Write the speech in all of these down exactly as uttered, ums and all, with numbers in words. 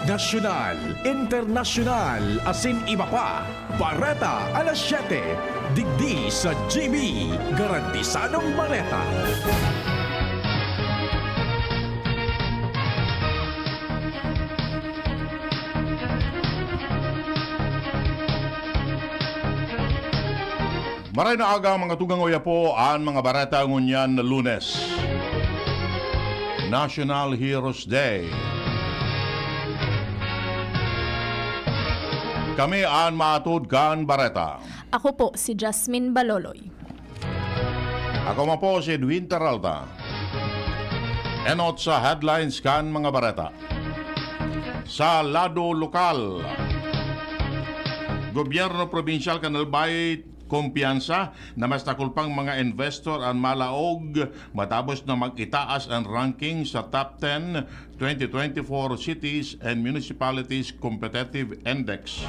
Nasyonal, internasyonal, asin iba pa. Bareta alas siyete, digdi sa G B, garantisadong bareta. Maray na aga, mga tugang oya po, an mga bareta ngunyan na Lunes. National Heroes Day. Kami an maatod kan bareta. Ako po si Jasmine Baloloy. Ako man po si Edwin Peralta. Enot sa headlines kan mga bareta. Sa lado lokal, gobyerno probinsyal kan Albay kumpiyansa na mas dakul pang mga investor an malaog matapos na mag-itaas an ranking sa Top ten twenty twenty-four Cities and Municipalities Competitive Index.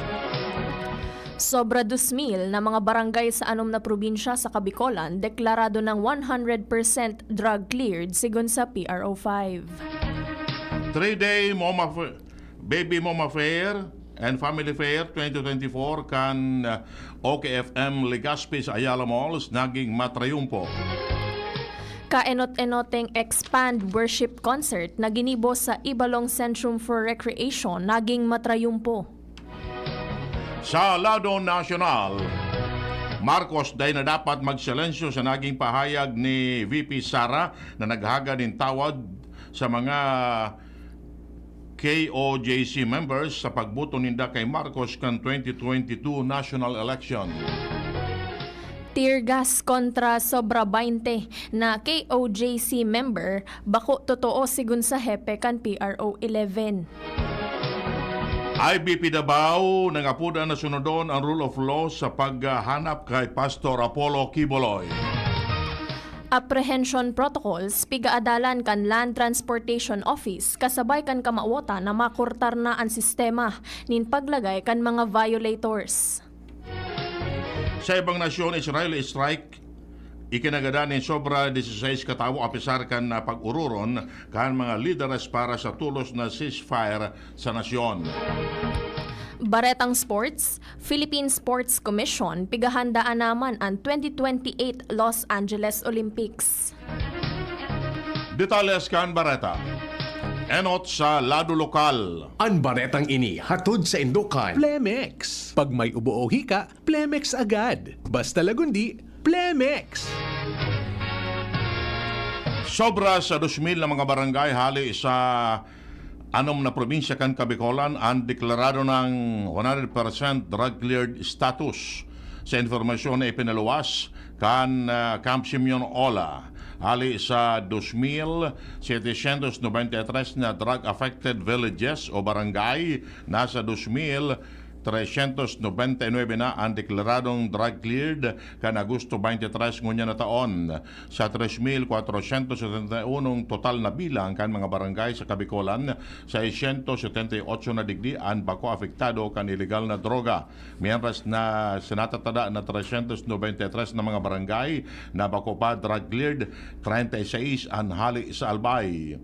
Sobra dos mil na mga barangay sa anom na probinsya sa Kabikolan deklarado ng one hundred percent drug cleared, sigon sa P R O five. Three-day MOMA F-, Baby MOMA Fair and Family Fair twenty twenty-four kan, uh, O K F M Legazpi sa Ayala Malls naging matrayumpo. Kaenot-enoteng Expand Worship Concert na ginibo sa Ibalong Centrum for Recreation naging matrayumpo. Sa lado nasyonal, Marcos dai na dapat magsilensyo sa naging pahayag ni V P Sara na naghagad nin tawad sa mga K O J C members sa pagboto ninda kay Marcos kan twenty twenty-two national election. Tear gas kontra sobra baynte na K O J C member, bako totoo, sigon sa hepe kan P R O eleven. I B P Davao, nangapodan na sunodon ang rule of law sa paghahanap kay Pastor Apollo Quiboloy. Apprehension protocols pigaadalan kan Land Transportation Office kasabay kan kamawotan na makortar na an sistema nin paglagay kan mga violators. Sa ibang nasyon, Israel strike ikinagadan nin sobra dieciséis ka tawo apisar kan, ah, pag-ororon kan mga lideres para sa tolos na ceasefire sa nasyon. Baretang sports, Philippine Sports Commission, pigahanda na man an twenty twenty-eight Los Angeles Olympics. Detalles kan bareta. Enot sa lado lokal. An baretang ini hatod saindo kan Plemex. Pag may ubo o hika, Plemex agad. Basta lagundi, Plemex! Sobra sa dos mil na mga barangay hali sa anom na probinsya kan Kabikolan an deklarado ng one hundred percent drug cleared status. Sa impormasyon na ipinaluwas kan, ah, Camp Simeon Ola, hali sa dos mil setecientos noventa y tres na drug affected villages o barangay, nasa dos mil trescientos noventa y nueve na an deklaradong drug cleared kan Agosto twenty-three ngunyan na taon. Sa tres mil kwatrosyentos setenta y unong total na bilang kan mga barangay sa Kabikolan, seiscientos setenta y ocho na digdi an bako apektado kan ilegal na droga, mientras na sa natatada na trescientos noventa y tres na mga barangay na bako pa drug cleared, treinta y seis an hali sa Albay,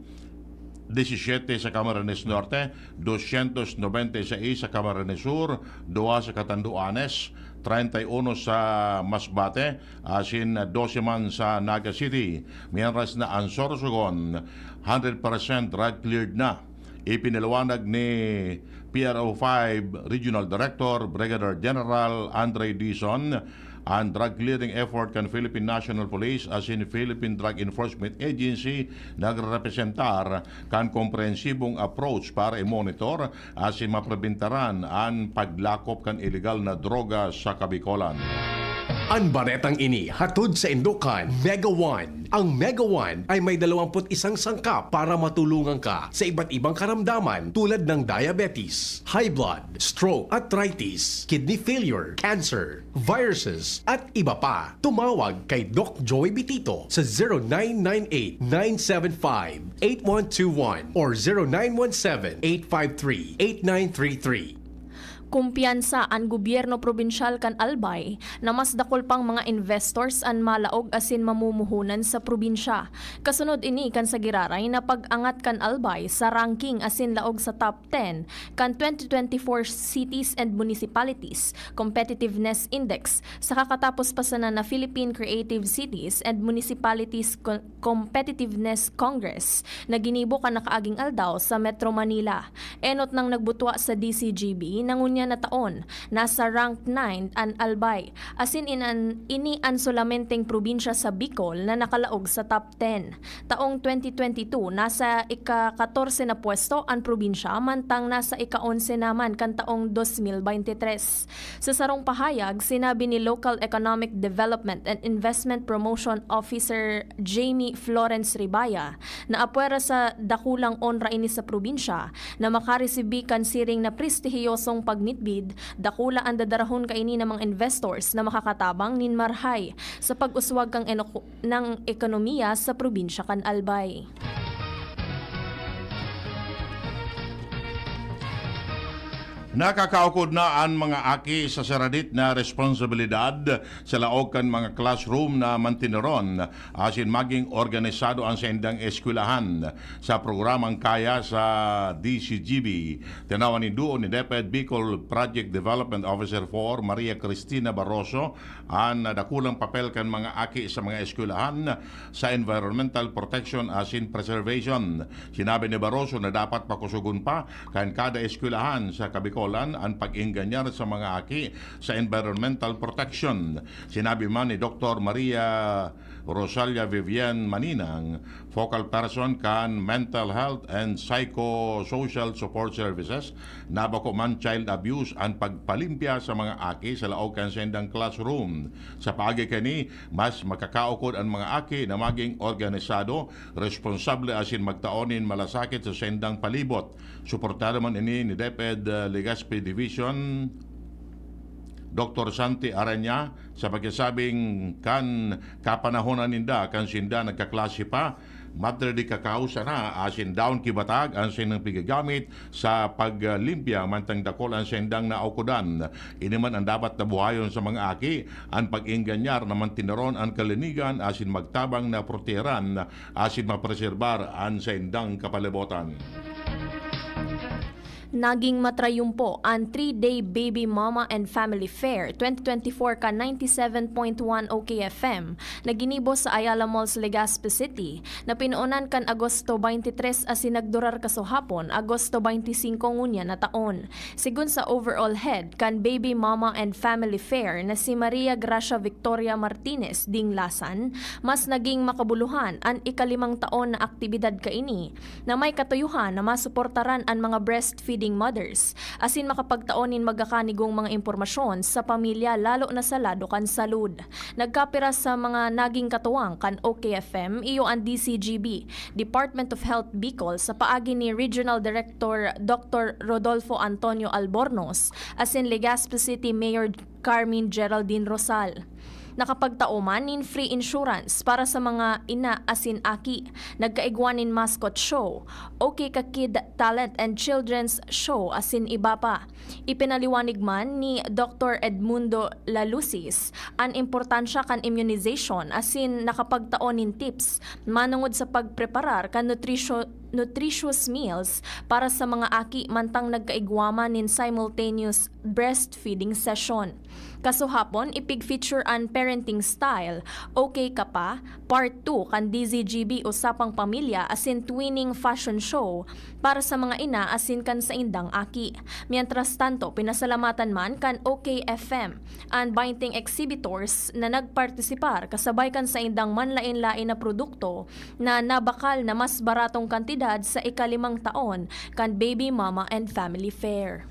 disisiete sa Camarines Norte, doscientos noventa y seis sa Camarines Sur, dua sa Catanduanes, treinta y uno sa Masbate, asin dose man sa Naga City. Mientras na an Sorsogon, hundred percent drug cleared na. Ipinaliwanag ni P R O five Regional Director Brigadier General Andre Dizon, an drug clearing effort kan Philippine National Police asin Philippine Drug Enforcement Agency nagrerepresentar kan komprehensibong approach para i-monitor asin mapribentaran an paglakop kan ilegal na droga sa Kabikolan. An baretang ini hatod saindo kan Mega One. Ang Mega One ay may dalawampu't isang sangkap para matulungan ka sa iba't ibang karamdaman tulad ng diabetes, high blood, stroke, arthritis, kidney failure, cancer, viruses, at iba pa. Tumawag kay Doc Joey Bitito sa zero nine nine eight, nine seven five, eight one two one or zero nine one seven, eight five three, eight nine three three. Kumpiyansa an gobyerno probinsyal kan Albay na mas dakul pang mga investors an malaog asin mamumuhunan sa probinsya. Kasunod ini kan sa giraray na pag-angat kan Albay sa ranking asin laog sa top ten kan twenty twenty-four Cities and Municipalities Competitiveness Index, sa kakatapos pa sana na Philippine Creative Cities and Municipalities Co-, Competitiveness Congress na ginibo kan nakaaging aldaw sa Metro Manila. Enot nang nagbutwa sa D C G B na ngunyan na taon, nasa rank nine an Albay, asin inan, ini an solamenteng probinsya sa Bicol na nakalaog sa top ten. Taong twenty twenty-two, nasa ika-katorse na pwesto an probinsya, mantang nasa ika-onse naman kan taong dos mil bente tres. Sa sarong pahayag, sinabi ni Local Economic Development and Investment Promotion Officer Jamie Florence Ribaya na apwera sa dakulang onra ini sa probinsya na makaresibi kan siring na prestihiyosong pagmitbid, dakula an dadarahon kaini na mga investors na makakatabang nin marhay sa pag-uswag kan enoko-, ng ekonomiya sa probinsya kan Albay. Nakakaukod na an mga aki sa saradit na responsibilidad sa laog kan mga classroom na mantineron asin magin organisado an saindang eskwelahan sa programang Kaya sa D C G B. Tinawan nin duon ni DepEd Bicol Project Development Officer four, Maria Cristina Barroso, an dakulang papel kan mga aki sa mga eskwelahan sa environmental protection asin preservation. Sinabi ni Barroso na dapat pakusogon pa kan kada eskwelahan sa Kabikolan an pag-ingganyar sa mga aki sa environmental protection. Sinabi man ni Doktor Maria Rosalia Vivian Maninang, focal person kan Mental Health and Psychosocial Support Services, na bako man child abuse an pagpalimpya sa mga aki sa laog kan saindang classroom. Sa paagi kani, mas makakaukod an mga aki na magin organisado, responsable asin magtao nin malasakit sa saindang palibot. Suportado man ini ni DepEd, ah, Legazpi Division Doktor Santi Araña sa pagsasabing kan kapanahonan ninda kan sinda nagkaklase pa, Madre de Cacao sana asin daon ki batag an saindang pigagamit sa paglimpya mantang dakul an saindang naukodan. Ini man an dapat na buhayon sa mga aki, an pag-ingganyar na mantineron an kalinigan asin magtabang na proteheran asin mapreserbar an saindang kapalibotan. Naging matrayumpo an three-day Baby Mama and Family Fair twenty twenty-four kan ninety-seven point one O K F M na ginibo sa Ayala Malls, Legazpi City, na pinoonan kan Agosto twenty-three asin nagdurar kasuhapon, Agosto twenty-five ngunyan na taon. Sigon sa overall head kan Baby Mama and Family Fair na si Maria Gracia Victoria Martinez Dinglasan, mas naging makabuluhan an ikalimang taon na aktibidad kaini na may katuyohan na masuportaran an mga breastfeeding mothers asin makapagtao nin magakanigong mga impormasyon sa pamilya, lalo na sa lado kan salud. Nagkapira sa mga naging katuwang kan O K F M, iyo an D C G B, Department of Health Bicol, sa paagi ni Regional Director Doktor Rodolfo Antonio Albornoz, asin Legazpi City Mayor Carmen Geraldine Rosal. Nakapagtao man nin free insurance para sa mga ina asin aki, nagkaigwa nin mascot show, OK Ka Kid Talent and Children's Show, asin iba pa. Ipinaliwanag man ni Doktor Edmundo Lalusis an importansya kan immunization asin nakapagtao nin tips manongod sa pagpreparar kan nutrisyo-, nutritious meals para sa mga aki mantang nagkaigwa man nin simultaneous breastfeeding session. Kasuhapon, ipig-feature an Parenting Style, OK Ka Pa, Part two kan D Z G B Usapang Pamilya asin Twinning Fashion Show para sa mga ina asin kan saindang aki. Mientras tanto, pinasalamatan man kan OK F M an baynte exhibitors na nagpartisipar kasabay kan saindang manlaen-laen na produkto na nabakal na mas baratong kantidad sa ikalimang taon kan Baby Mama and Family Fair.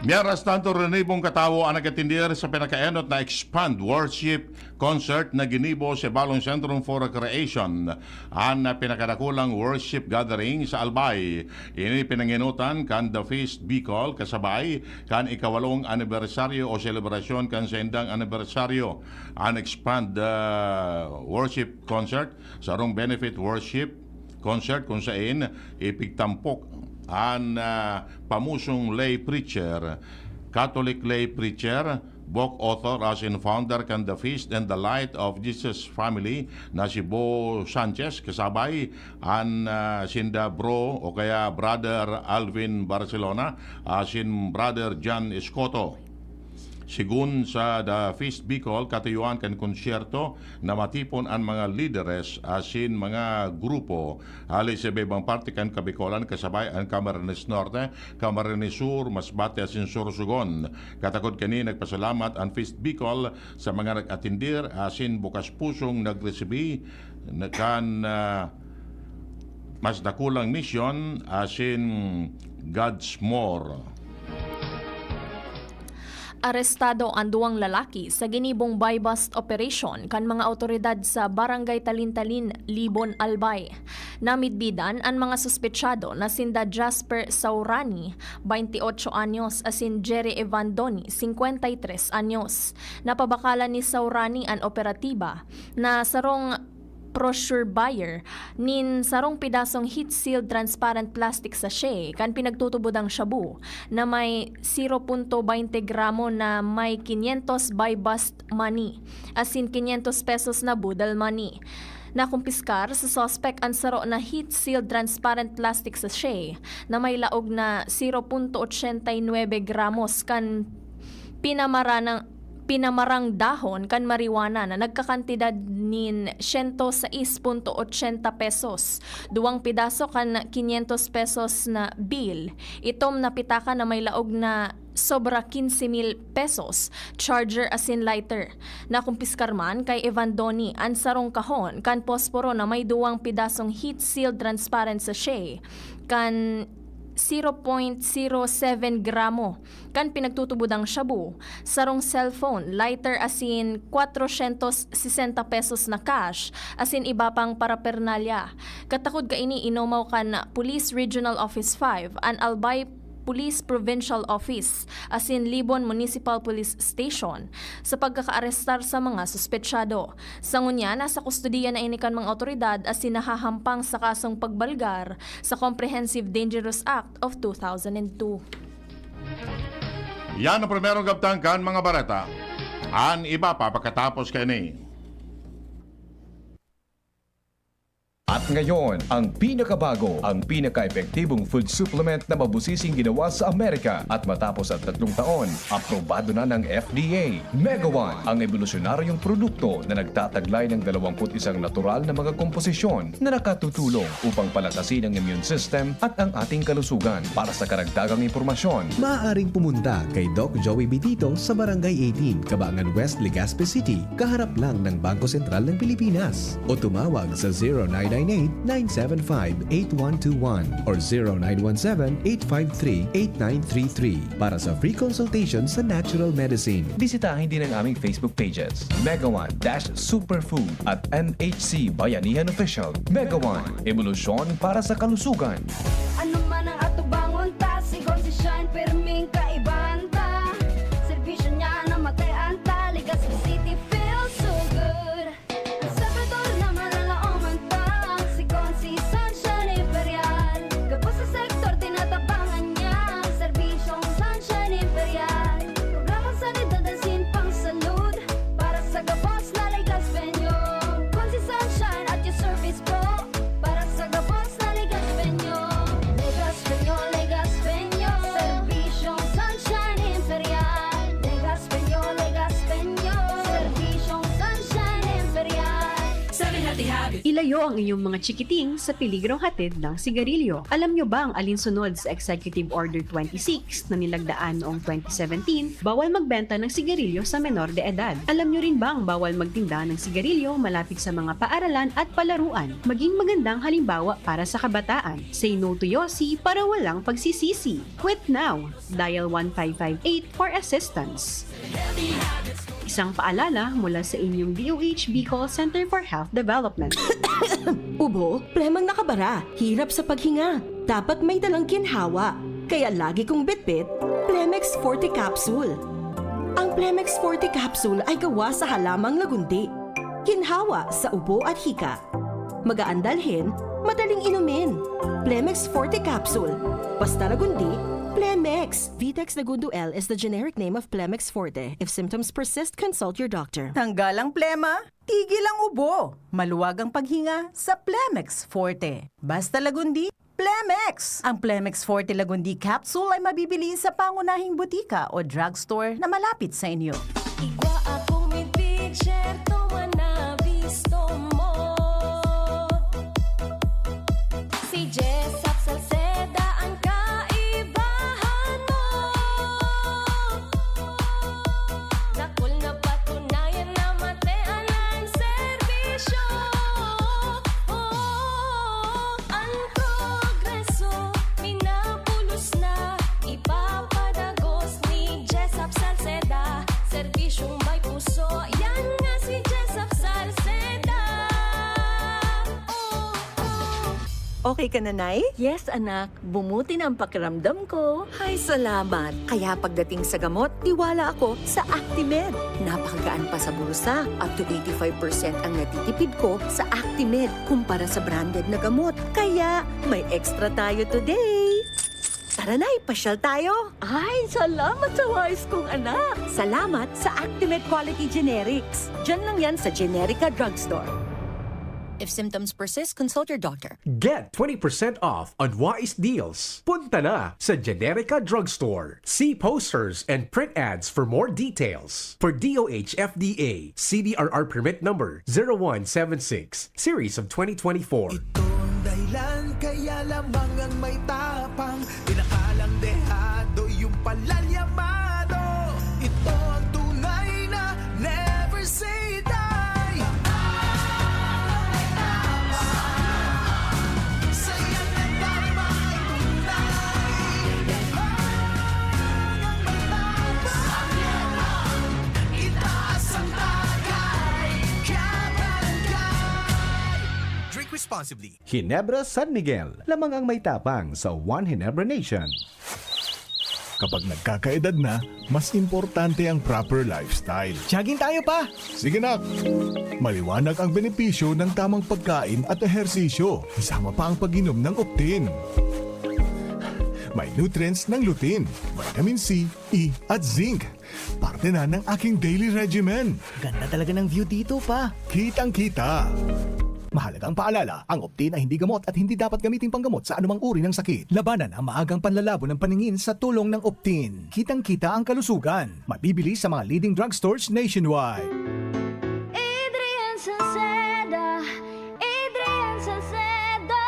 Mientras tanto, rinibong katawo ang nag-atender sa pinakaenot na Expand Worship Concert na ginibo sa Balong Centrum for Recreation, an pinakadakulang worship gathering sa Albay. Ini pinangenotan kan The Feast Bicol kasabay kan ikawalong anibersaryo o selebrasyon kan saindang anibersaryo. An Expand, ah, Worship Concert, sarong benefit worship concert kun sain ipigtampok an, ah, pamusong lay preacher, Catholic lay preacher, book author asin founder kan The Feast and the Light of Jesus Family na si Bo Sanchez, kasabay an, ah, sinda bro o kaya Brother Alvin Barcelona asin Brother John Escoto. Sigun sa The Feast Bicol, katuyuan kan konsyerto na matipon an mga lideres asin mga grupo hale sa iba-ibang parte kan Kabicolan, kasabay an Camarines Norte, Camarines Sur, Masbate asin Sorsogon. Katakod kani, nagpasalamat an Feast Bicol sa mga nag-atindir asin bukas pusong nagresibi na kan, ah, mas dakulang misyon asin God's More. Arestado an duwang lalaki sa ginibong buy-bust operation kan mga awtoridad sa Barangay Talintalin, Libon, Albay. Namidbidan an mga suspetsado na sinda Jasper Saurani, baynte otso anyos, asin Jerry Evandoni, singkwenta y tres anyos. Napabakalan ni Saurani an operatiba na sarong brochure buyer nin sarong pidasong heat-sealed transparent plastic sachet kan pinagtutubodang shabu na may zero punto baynte gramo na may quinientos buy-bust money asin quinientos pesos na boodle money. Nakumpiskar sa suspek an saro na heat-sealed transparent plastic sachet na may laog na zero punto ochenta y nuebe gramos kan pinamaranang pinamarang dahon kan marijuana na nagkakantidad nin siyento sais punto ochenta pesos, duwang pidaso kan quinientos pesos na bill, itom na pitaka na may laog na sobra quince mil pesos, charger asin lighter. Nakumpiskar man kay Evan Doni an sarong kahon kan posporo na may duwang pidasong heat-sealed transparent sachet kan zero point zero seven gramo kan pinagtutubodang shabu, sarong cellphone, lighter asin kwatrosyentos sesenta pesos na cash asin iba pang parapernalya. Katakod kaini, inomaw kan Police Regional Office five an Albay Police Provincial Office asin Libon Municipal Police Station sa pagkakaarestar sa mga suspetsado. Sa ngunyan, nasa kustodiya na ini kan mga awtoridad asin nahahampang sa kasong pagbalgar sa Comprehensive Dangerous Act of two thousand and two. Yan ang primerong kabtang kan mga bareta. An iba pa pakatapos kaini. At ngayon, ang pinakabago, ang pinaka-epektibong food supplement na mabusising ginawa sa Amerika at matapos ang tatlong taon, aprobado na ng F D A. Mega One, ang ebolusyonaryong produkto na nagtataglay ng dalawampu't isang natural na mga komposisyon na nakatutulong upang palakasin ang immune system at ang ating kalusugan. Para sa karagdagang impormasyon, maaaring pumunta kay Doc Joey Bitito sa Barangay eighteen, Cabangan West, Legazpi City, kaharap lang ng Bangko Sentral ng Pilipinas. O tumawag sa zero nine nine eight, nine seven five, eight one two one or zero nine one seven, eight five three, eight nine three three para sa free consultation sa natural medicine. Bisitahin din ang aming Facebook pages, Mega One dash Superfood at M H C Bayanihan Official. Mega One, ebolusyon para sa kalusugan. Ano man ang atubangon ta, si Gonzi Shine, pirming kaibahan ta. Serbisyo niya na matay-an ta, Legazpi City feels so good. Ang Salvador na malalaoman ta, si Gonzi Sunshine Imperial. Gabos sa sektor, tinatabangan niya. Serbisyong Sunshine Imperial. Programang sanidad asin pangsalud para sa gabos na Legazpeño. Gonzi Sunshine at your service po. Para sa gabos na Legazpeño. Legazpeño, Legazpeño. Serbisyong Sunshine Imperial. Legazpeño, Legazpeño. Serbisyong Sunshine Imperial. Seven Healthy Habits. Ilayo ang inyong mga chikiting sa peligrong hatid ng sigarilyo. Alam nyo bang alinsunod sa Executive Order twenty-six na nilagdaan noong twenty seventeen, bawal magbenta ng sigarilyo sa menor de edad? Alam nyo rin bang bawal magtinda ng sigarilyo malapit sa mga paaralan at palaruan? Maging magandang halimbawa para sa kabataan. Say no to Yossi para walang pagsisisi. Quit now! Dial one five five eight for assistance. Isang paalala mula sa inyong D O H Bicol Center for Health Development. Ubo, plemang nakabara, hirap sa paghinga. Dapat may dalang ginhawa. Kaya lagi kong bitbit, Plemex Forte Capsule. Ang Plemex Forte Capsule ay gawa sa halamang lagundi. Ginhawa sa ubo at hika. Magaan dalhin, madaling inumin. Plemex Forte Capsule. Basta Lagundi, Plemex. Vitex Lagundo L is the generic name of Plemex Forte. If symptoms persist, consult your doctor. Tanggal ang plema, tigil ang ubo. Maluwag ang paghinga sa Plemex Forte. Basta Lagundi, Plemex! Ang Plemex Forte Lagundi Capsule ay mabibili sa pangunahing butika o drugstore na malapit sa inyo. Igwa akong mipicture, tuman na bisto mo. Si Jessop Salceda ang kaibahan mo. Dakul na patunayan na matean ang serbisyo. Oh, ang progreso, minapulos na, ipapadagos ni Jessop Salceda. Serbisyong may puso, yan nga si Jessop Salceda. Oh, oh. Okay ka na, Nay? Yes, anak. Bumuti na ang pakiramdam ko. Ay, salamat. Kaya pagdating sa gamot, tiwala ako sa Actimed. Napakagaan pa sa bulsa. Up to eighty-five percent ang natitipid ko sa Actimed kumpara sa branded na gamot. Kaya, may extra tayo today. Tara na, ipasyal tayo. Ay, salamat sa wais kong anak. Salamat sa Actimed Quality Generics. Diyan lang yan sa Generica Drugstore. If symptoms persist, consult your doctor. Get twenty percent off on Wise Deals. Punta na sa Generica Drugstore. See posters and print ads for more details. For D O H F D A, C D R R permit number zero one seven six, series of twenty twenty-four. Ito ang dahilan kaya lamang ang may tapang, pinakalang dehado yung palalyamado. Ito ang tunay na never say die. Drink responsibly. Ginebra San Miguel, lamang ang may tapang sa One Ginebra Nation. Kapag nagkakaedad na, mas importante ang proper lifestyle. Jogging tayo, Pa! Sige, nak! Maliwanag ang benepisyo ng tamang pagkain at ehersisyo, kasama pa ang pag-inom ng Optin. May nutrients ng lutein, vitamin C, E at zinc. Parte na ng aking daily regimen. Ganda talaga ng view dito, Pa. Kitang-kita. Mahalagang paalala, ang Optin ay hindi gamot at hindi dapat gamiting panggamot sa anumang uri ng sakit. Labanan ang maagang panlalabo ng paningin sa tulong ng Optin. Kitang-kita ang kalusugan. Mabibili sa mga leading drugstores nationwide. Adrian Salceda, Adrian Salceda.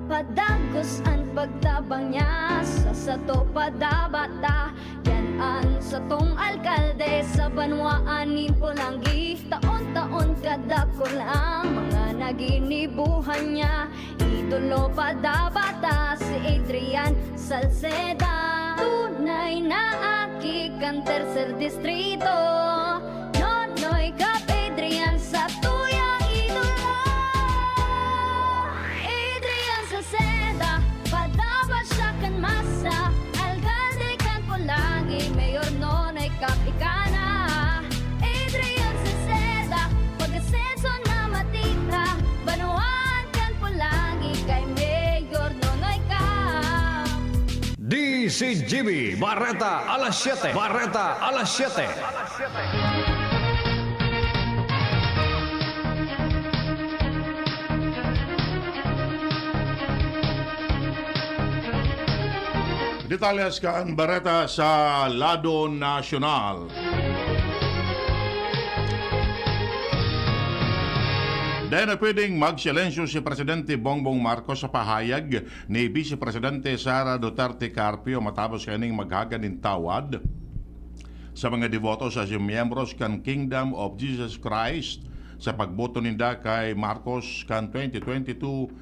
Padagos an pagtabang niya, sa sato padabata. Yan an satong alkalde sa banwaan nin Polangui. Taon-taon kadakul ang mga naginibuhan niya. Idolo padabata si Adrian Salceda. Tunay na aki kan tercer distrito. Nonoy Cap Adrian sa tuyang idolo. Adrian Salceda, padaba siya kan masa. Alkalde kan Polangui, Mayor Nonoy Cap ika na. Adrian Salceda, pag-asenso na matira. Banwaan kan Polangui kay Mayor Nonoy Cap. D C G B, Bareta alas siyete. Bareta alas siyete. Detalles kan bareta sa lado nasyonal. Dai na pwedeng magsilensyo si Presidente Bongbong Marcos sa pahayag ni Vice Presidente Sara Duterte Carpio matapos kaining maghaga nin tawad sa mga deboto sa miyembros kan Kingdom of Jesus Christ sa pagboto ninda kay Marcos kan twenty twenty-two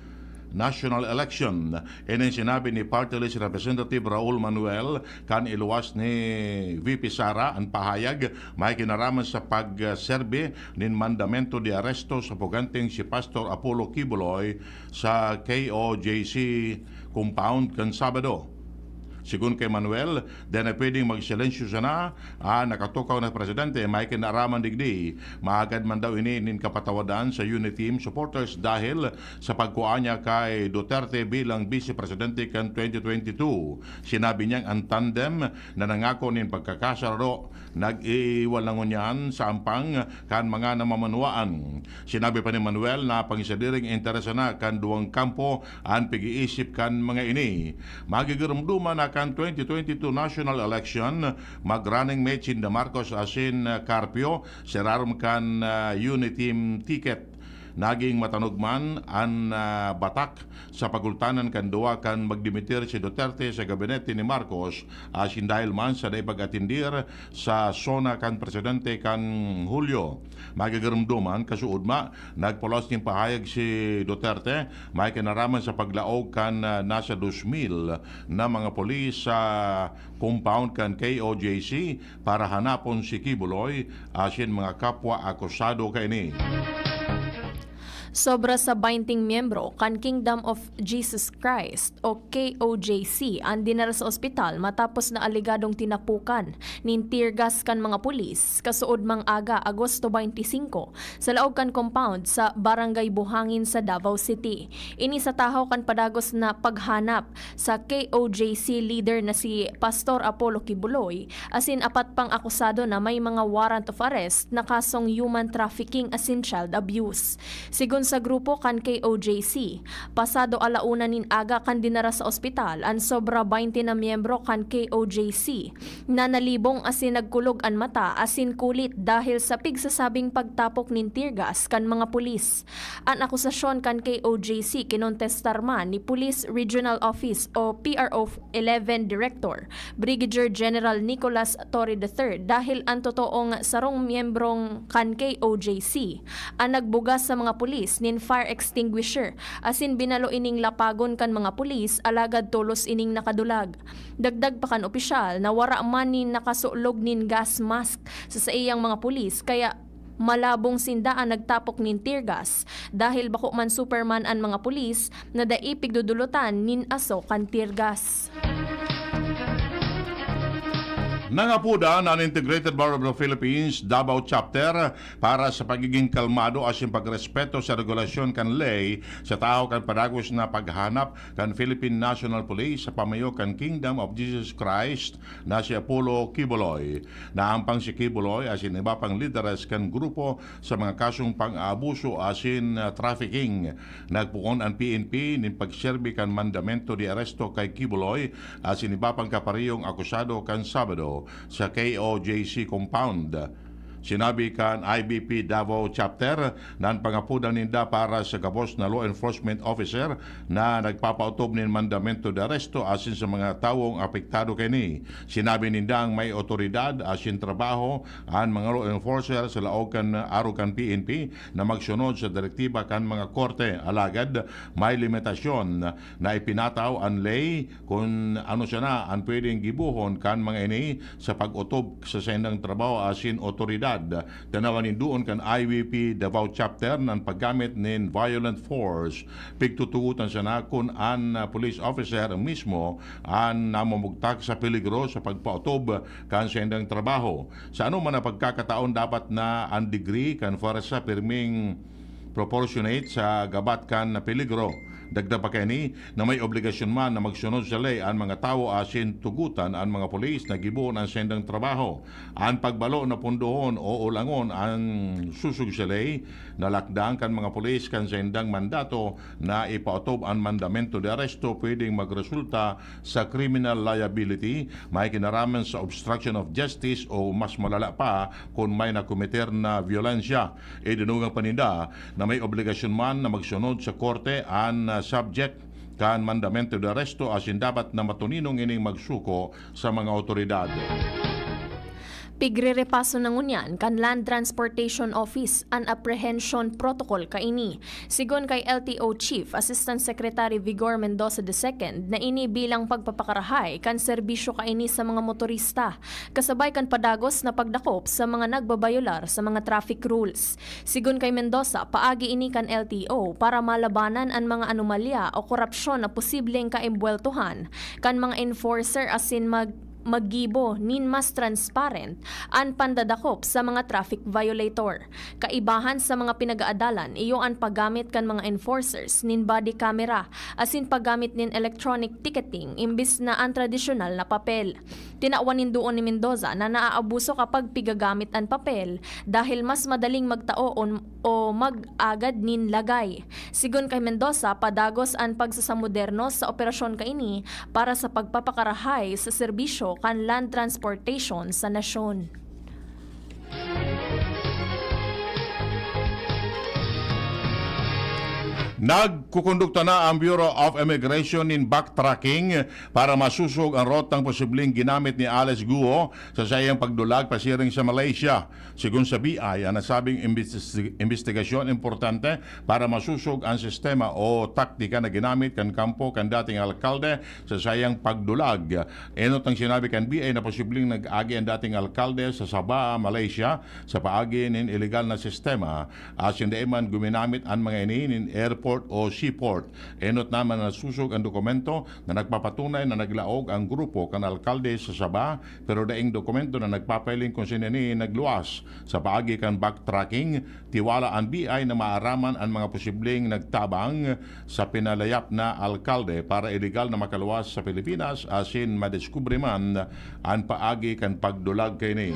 national election. Ini sinabi ni Party List Representative Raul Manuel kan iluwas ni V P Sara. An pahayag may kinaraman sa pagserbi nin mandamento de aresto sa puganteng si Pastor Apollo Quiboloy sa K O J C compound kan Sabado. Sigon kay Manuel, dai na pwedeng magsilensyo sana an nakatukaw na presidente. May kinaaraman digdi, mahagad man daw ini nin kapatawadan sa Uniteam supporters dahil sa pagkua niya kay Duterte bilang vice presidente kan twenty twenty-two. Sinabi niyang an tandem na nangako nin pagkakasararo nag-iiwal na ngunyan sa ampang kan mga namamanwaan. Sinabi pa ni Manuel na pangisadiring interes na kan duwang kampo an pag-iisip kan mga ini. Magigirumduman na kan twenty twenty-two national election, mag-running mate sinda Marcos asin Carpio sa irarom kan, ah, Uniteam ticket. Naging matanog man an, ah, batak sa pagultanan kan duwa kan magdimitir si Duterte sa gabinete ni Marcos, asin dahil man sa dai pag-atindir sa SONA kan presidente kan Hulyo. Magigirumduman, kasuodma, nagpaluwas nin pahayag si Duterte, may kinaraman sa paglaog kan, ah, nasa dos mil na mga polis sa compound kan K O J C para hanapon si Quiboloy asin mga kapwa akusado kaini. Sobra sa baynte miyembro kan Kingdom of Jesus Christ o K O J C an dinara sa ospital matapos na alegadong tinapukan nin tear gas kan mga pulis kasuodmang aga, Agosto twenty-five, sa laog kan compound sa Barangay Buhangin sa Davao City. Ini sa tahaw kan padagos na paghanap sa K O J C leader na si Pastor Apollo Quiboloy asin apat pang akusado na may mga warrant of arrest na kasong human trafficking asin child abuse. Sigon sa grupo kan K O J C, pasado ala una nin aga kan dinara sa ospital an sobra baynte na miyembro kan K O J C na nalibong asin nagkulog an mata asin kulit dahil sa pigsasabing pagtapok nin tear gas kan mga pulis. An akusasyon kan K O J C kinontestar man ni Police Regional Office o P R O eleven Director Brigadier General Nicolas Torre the third dahil an totoong sarong miyembrong kan K O J C an nagbugas sa mga pulis nin fire extinguisher asin binalo ining lapagon kan mga pulis, alagad tolos ining nakadulag. Dagdag pa kan opisyal na wara man nin nakasulog nin gas mask sa saiyang mga pulis, kaya malabong sinda an nagtapok nin tear gas dahil bako man Superman an mga pulis na dai pigdudulutan nin aso kan tear gas. Nangapodan an Integrated Bar of the Philippines Davao Chapter para sa pagiging kalmado asin pagrespeto sa regulasyon kan ley sa tahaw kan padagos na paghanap kan Philippine National Police sa pamayo kan Kingdom of Jesus Christ na si Apollo Quiboloy. Naampang si Quiboloy asin iba pang lideres kan grupo sa mga kasong pang-aabuso asin, ah, trafficking. Nagpoon an P N P nin pagserbi kan mandamento de aresto kay Quiboloy asin iba pang kaparehong akusado kan Sabado sa K O J C compound. Sinabi kan I B P Davao Chapter na an pangapodan ninda para sa gabos na law enforcement officer na nagpapaotob nin mandamento de aresto asin sa mga tawong apektado kaini. Sinabi nindang may otoridad asin trabaho an mga law enforcer sa laog kan arog kan P N P na magsunod sa direktiba kan mga korte. Alagad may limitasyon na ipinataw an ley kun ano sana an pwedeng gibohon kan mga ini sa pag-otob sa saindang trabaho asin otoridad. Tanawan nin duon kan I B P Davao Chapter na an paggamit nin violent force pigtutugotan sana kun an, ah, police officer mismo an namumugtak sa peligro sa pagpaotob kan saindang trabaho. Sa anoman na pagkakataon, dapat na an degree kan pwersa pirming proportionate sa gabat kan peligro. Dagdag pa kaini na may obligasyon man na magsunod sa ley an mga tawo asin tugotan an mga pulis na gibohon an saindang trabaho. An pagbalo na pondohon o ulangon an susog sa ley na lakdang kan mga pulis kan saindang mandato na ipaotob an mandamento de aresto pwedeng magresulta sa criminal liability, may kinaraman sa obstruction of justice o mas malala pa kun may nakometer na byolensya. Idinugang pa ninda na may obligasyon man na magsunod sa korte an, ah, subject kan mandamento de aresto asin dapat na matuninong ining magsuko sa mga awtoridad. Pigrerepaso na ngunyan kan Land Transportation Office an apprehension protocol kaini. Sigon kay L T O Chief Assistant Secretary Vigor Mendoza the second, na ini bilang pagpapakarahay kan serbisyo kaini sa mga motorista, kasabay kan padagos na pagdakop sa mga nagbabayolar sa mga traffic rules. Sigon kay Mendoza, paagi ini kan L T O para malabanan an mga anomalya o korapsyon na posibleng kaimbweltohan kan mga enforcer asin mag maggibo nin mas transparent an pandadakop sa mga traffic violator. Kaibahan sa mga pinag-aadalan, iyo an paggamit kan mga enforcers nin body camera asin paggamit nin electronic ticketing imbis na an tradisyonal na papel. Tinawan nin duon ni Mendoza na naaabuso kapag pigagamit an papel dahil mas madaling magtao o, o mag-agad nin lagay. Sigon kay Mendoza, padagos an pagsasamoderno sa operasyon kaini para sa pagpapakarahay sa serbisyo kan land transportation sa nasyon. Nagkukondukta na ang Bureau of Immigration nin backtracking para masosog ang rotang posibleng ginamit ni Alice Guo sa saiyang pagdulag pasiring sa Malaysia. Sigon sa B I, ang nasabing imbestis- imbestigasyon importante para masosog ang sistema o taktika na ginamit kan kampo kan dating alkalde sa saiyang pagdulag. Enot ang sinabi kan B I na posibleng nag-agi ang dating alkalde sa Sabah, Malaysia, sa paagi nin iligal na sistema, asin dai man guminamit an mga ini nin airport o seaport. Enot naman na nasosog ang dokumento na nagpapatunay na naglaog ang grupo kan alkalde sa Sabah, pero daing dokumento na nagpapahiling kun sino ini nagluwas. Sa paagi kan backtracking, tiwala an B I na maaraman an mga posibleng nagtabang sa pinalayap na alkalde para iligal na makaluwas sa Pilipinas asin madiskubre man an paagi kan pagdulag kaini.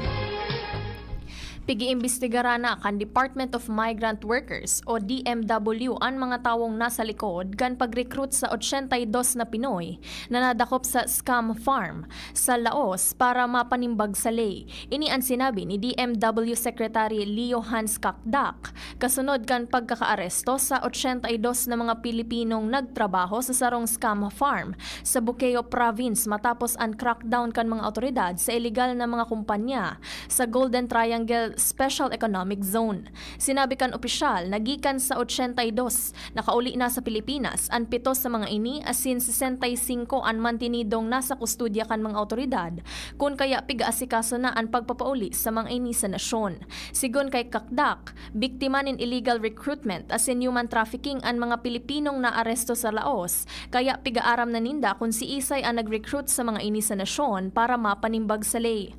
Pig-iimbestigaran na kan Department of Migrant Workers o D M W an mga tawong nasa likod kan pag-recruit sa ochenta y dos na Pinoy na nadakop sa scam farm sa Laos para mapanimbag sa ley. Ini an sinabi ni D M W Secretary Leo Hans Kakdak kasunod kan pagkakaaresto sa ochenta y dos na mga Pilipinong nagtrabaho sa sarong scam farm sa Bukeo Province matapos an crackdown kan mga awtoridad sa iligal na mga kumpanya sa Golden Triangle Special Economic Zone. Sinabi kan opisyal na gikan sa ochenta y dos, nakauli na sa Pilipinas an pito sa mga ini asin sesenta y singko an mantinidong nasa kustodya kan mga awtoridad, kun kaya pig-aasikaso na an pagpapauli sa mga ini sa nasyon. Sigon kay Kakdak, biktima nin illegal recruitment asin human trafficking an mga Pilipinong naaresto sa Laos, kaya pig-aaram na ninda kun siisay an nag-recruit sa mga ini sa nasyon para mapanimbag sa ley.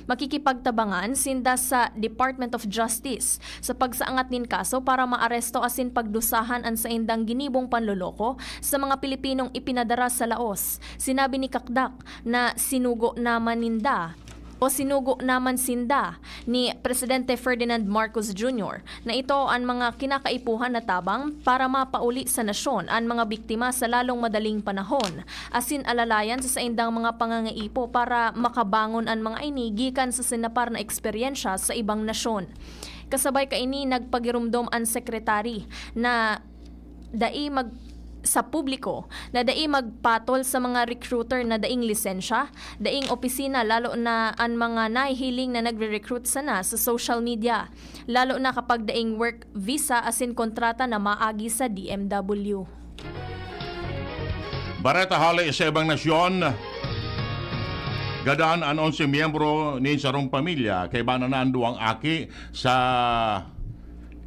Makikipagtabangan sinda sa Department of Justice sa pagsaangat nin kaso para maaresto asin pagdusahan an saindang ginibong panloloko sa mga Pilipinong ipinadara sa Laos. Sinabi ni Kakdak na sinugo naman ninda o sinugo naman sinda ni Presidente Ferdinand Marcos Junior na ito an mga kinakaipuhan na tabang para mapauli sa nasyon an mga biktima sa lalong madaling panahon, asin alalayan sa saindang mga pangangaipo para makabangon an mga ini gikan sa sinapar na eksperyensya sa ibang nasyon. Kasabay kaini, nagpagiromdom an sekretary na dai mag sa publiko na dai magpatol sa mga recruiter na daing lisensya, daing opisina, lalo na an mga nahihiling na nagre-recruit sana sa social media, lalo na kapag daing work visa asin kontrata na maagi sa D M W. Bareta hali sa ibang nasyon, gadan an onse miyembro nin sarong pamilya, kaiba na an duwang aki sa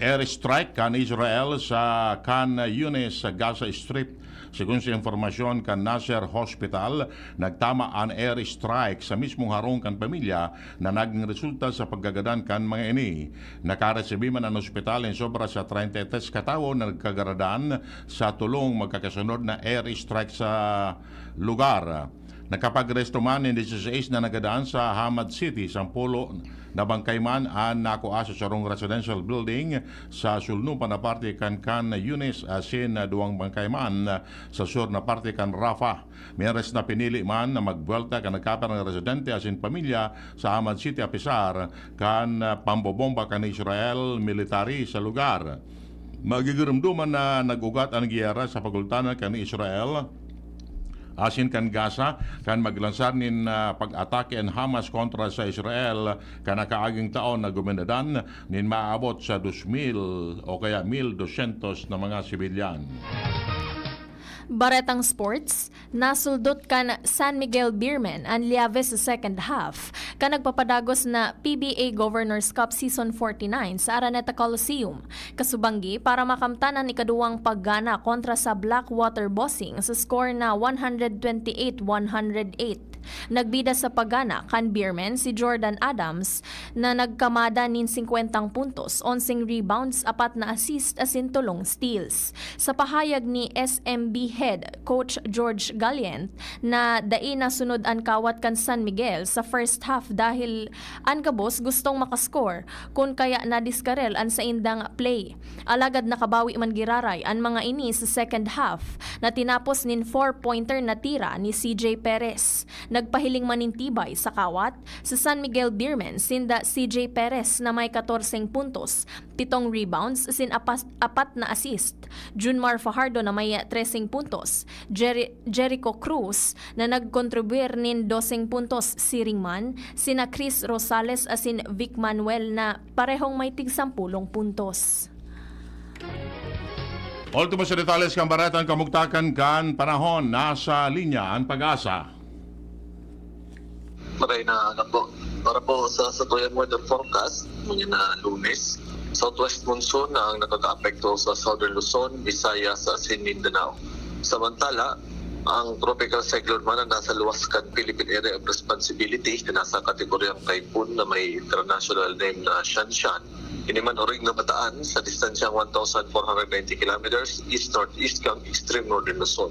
airstrike kan Israel sa Khan Yunis sa Gaza Strip. Segun sa impormasyon kan Nasser Hospital, nagtama an airstrike sa mismong harong kan pamilya na naging resulta sa pagkagadan kan mga ini. Nakaresibi man an ospital nin sobra sa treinta y tres katawo na nagkagaradan sa tolong magkakasunod na airstrike sa lugar. Nakapagresto man nin dieciséis na nagadan sa Hamad City, sampulo na bangkay man an nakua sa sarong residential building sa sulnupan na parte kan Khan Yunis, asin duwang bangkay man sa sur na parte kan Rafah. Meras na pinili man na magbuwelta kan nagkapirang residente asin pamilya sa Hamad City, apisar kan pambobomba kan Israel military sa lugar. Magigiromdoman na nag-ugat an giyera sa pagultanan kan Israel asin kan Gaza, kan maglansar nin, ah, pag-atake an Hamas kontra sa Israel kan nakaaging taon na guminadan nin maabot sa dos mil o kaya mil dosyentos na mga sibilyan. Baretang sports, nasuldot kan San Miguel Beermen an Liaves sa second half, kan nagpapadagos na P B A Governors Cup Season forty-nine sa Araneta Coliseum, kasubanggi para makamtan an ikaduwang paggana kontra sa Blackwater Bossing sa score na one hundred twenty-eight one hundred eight. Nagbida sa paggana kan Beermen si Jordan Adams na nagkamada nin singkwentang puntos, onseng rebounds, apat na assist asin tolong steals. Sa pahayag ni S M B head coach George Gallant na dai nasunod an kawat kan San Miguel sa first half dahil an gabos gustong makascore, kun kaya nadiskarel an saindang play. Alagad nakabawi man giraray an mga ini sa second half na tinapos nin four-pointer na tira ni C J Perez. Nagpahiling man nin tibay sa kawat sa San Miguel Beermen sinda C J Perez na may katorseng puntos, pitong rebounds asin apas- apat na assist, Junmar Fajardo na may treseng puntos, Jerry- Jericho Cruz na nagkontribuyar nin doseng puntos, siring man sina Chris Rosales asin Vic Manuel na parehong may tigsampulong puntos. Ultimo sa detalles kan baretang kamugtakan kan panahon, nasa linya an Pag-asa. Maray na ano po. Para po sa satuyan weather forecast, ngayon na Lunes, southwest monsoon na ang nakakaapekto sa Southern Luzon, Visayas, asin Mindanao. Samantala, ang tropical cyclone man na nasa luwas kan Philippine Area of Responsibility na nasa kategoryang typhoon na may international name na Shanshan, ini man orog na mataan sa distansyang one thousand four hundred ninety kilometers east-northeast kan extreme northern Luzon.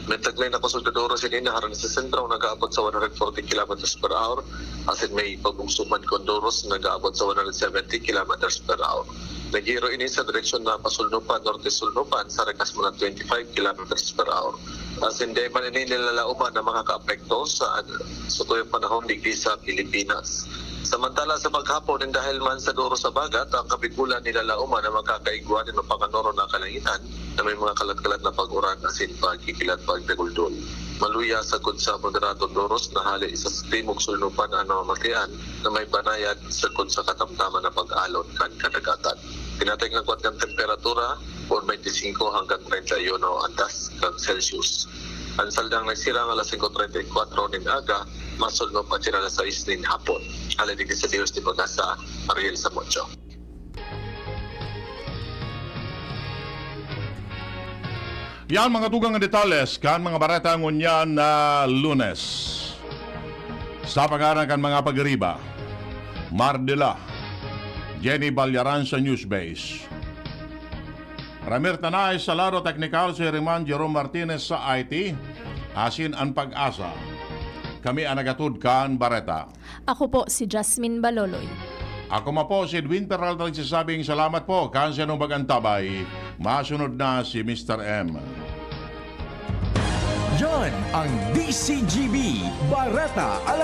May taglay na kusog na doros ini na harani sa sentro na nag-aabot sa one hundred forty kilometers per hour, asin may pabugso man kon doros na nag-aabot sa one hundred seventy kilometers per hour. Naghiro ini sa direksyon na pasulnupan, norte-sulnupan, sa rakas man na twenty-five kilometers per hour. Asin dai man ini nilalaoman na makakaapekto sa, sa tuyang panahon digdi sa Pilipinas. Samantala, sa maghapon, nin dahil man sa doros sa bagat, ang Kabigulan nilalaoman na makakaigwa nin mapanganoron na kalangitan na may mga kalat-kalat na pag-uran asin pagkikilat pagdaguldol. Maluya sagkod sa moderadong doros na hale sa timog sulnupan an mamamatean na may banayad sagkod sa katamtaman na pag-alon kan kadagatan. Pinatay ang agwat kan temperatura, forty-five hanggang thirty-one andas kan Celsius. An saldang nagsirang alas singko treinta y kuatro nin aga, masulnop pa siya alas sais nin hapon. Hale digdi sa Dios di Pagasa, Ariel Samocho. Yan mga tugang na detalles kan mga bareta ngunyan na Lunes. Sa pangaran kan mga pagiriba, Mardela, Jenny Balyaran sa Newsbase. Ramir Tanay sa lado teknikal, si Riman Jerome Martinez sa I T, asin an Pag-asa. Kami an nagatod kan bareta. Ako po si Jasmine Baloloy. Ako man po si Edwin Peralta nagsasabing salamat po kan sa inyong pag-antabay. Masunod na si Mister M. Yan ang D C G B Bareta